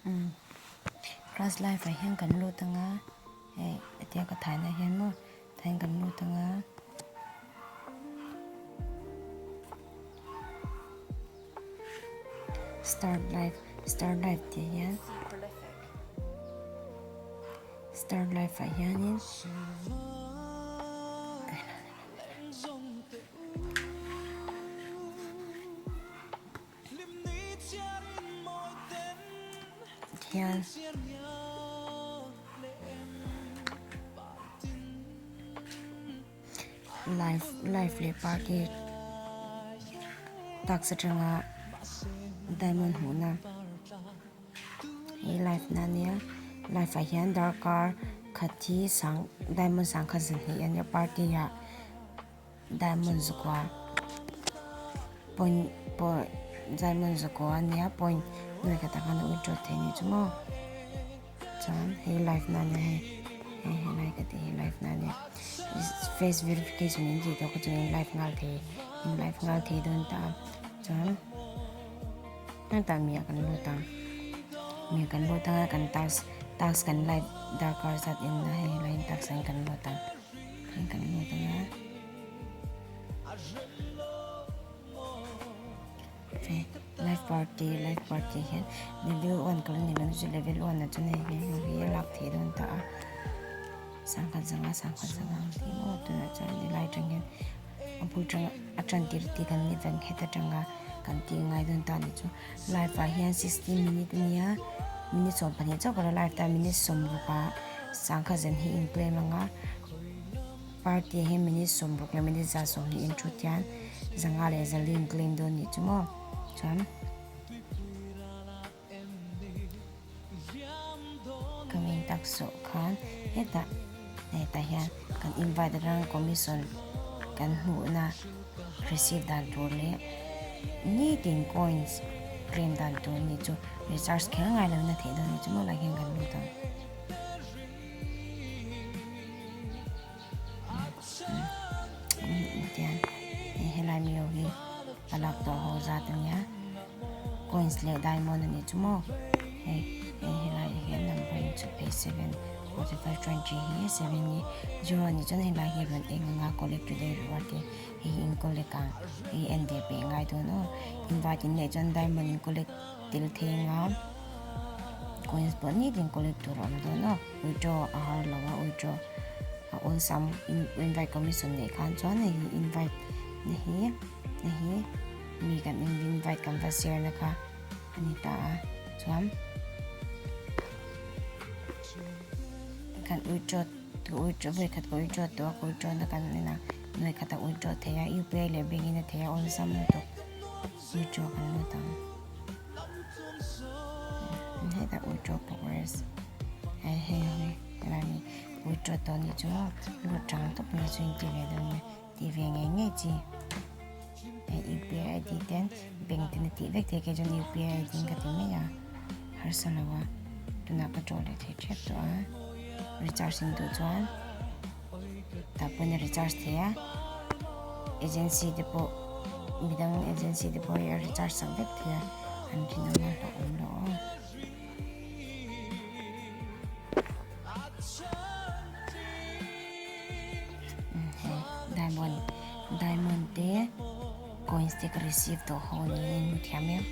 Umm class life ah hian kan lut anga hei hetia ka thaina hian maw tah hian kan lut anga start life start life tih hian start life ah hianin Hian live live leh party task atanga diamond hmuhna hei live na ania live ah hian darkar khat hi sang diamond sangkhat zahnih ania party ah. Diamond zakua point pawh diamond zakua a nia point nuai khat ah khan a withdraw thei a ni chu maw chuan hei live na ania hei hei helai ka tih hi live na ania face verification in tih tawh kha chuan in live nghal thei in live nghal thei dawn ta a chuan hetah mi ah kan lut ang mi ah kan lut anga kan task task kan live darkar zat en na hei helai in task ah hian kan lut ang. Heng kan lut ang a. Hei life party life party hian level one ka la ni lo chu level one ah chuan hei hi hei hi a lak theih dawn ta a sangkhat zanga sangkhat zanga ang tih maw tunah chuan helai atang hian a bul tang a tan tir tih kan ni vang het atanga kan tih ngai dawn ta ni chu live ah hian sixty minute ania minute 12 chauh ka la live ta minute 60 ah sangkhat zan hi in claim anga party hi minute 60 leh minute 120 in thut hian zanga leh zali in claim dawn nih chu maw chuan ka main tak zawh khan hetah hetah hian kan invite atang commission kan hmuhna receive dan tur leh nitin coins claim dan tur a nih chu recharge kher ngai lo in a theih dawn a nih chu maw lai hian kan lut ang. Tian hei helai mi ho hi a lak tawh ho zat a nia coins leh diamond a nih chu maw hei hei helai ah hian number in chhut phei 7 45 20 hi 7 hi 0 a nih chuan helai hi rawn eng anga collect today reward te hei hi in collect ang hei en ve peh ngai dawn aw invite in neih chuan diamond in collect tel thei anga coins pawh nitin collect tur a awm dawn aw. Withdraw a har lo a withdraw a awlsam invite commission neih khan chuan hei hi invite na hi na hi mi kan invite kan va share na kha a ni ta a chuan kan withdraw ka withdraw vawi khat ka withdraw tawh a ka withdraw na kan en a nuai khat a withdraw thei a UPI leh bank in a thei a awlsam lutuk withdraw kan lut ang. Hetah withdraw progress hei hei hi helai mi withdraw tawh anih chu maw lut tang tawp mai chu in ti ve dawn nia ti ve ngei ngei chi hei UPI ID ten bank ten a tih vek thei kei chuan UPI ID in ka ti mai a harsa lo a tunah ka draw leh thei tep tawh a recharge in duh chuan tah pawhin a recharge thei a agency te pawh midang agency te pawh hi a recharge sak vek thei a an rinawm a hlauhawm loh aw. Hei diamond diamond te coins te ka receive tawh ho niin hmu thiam em.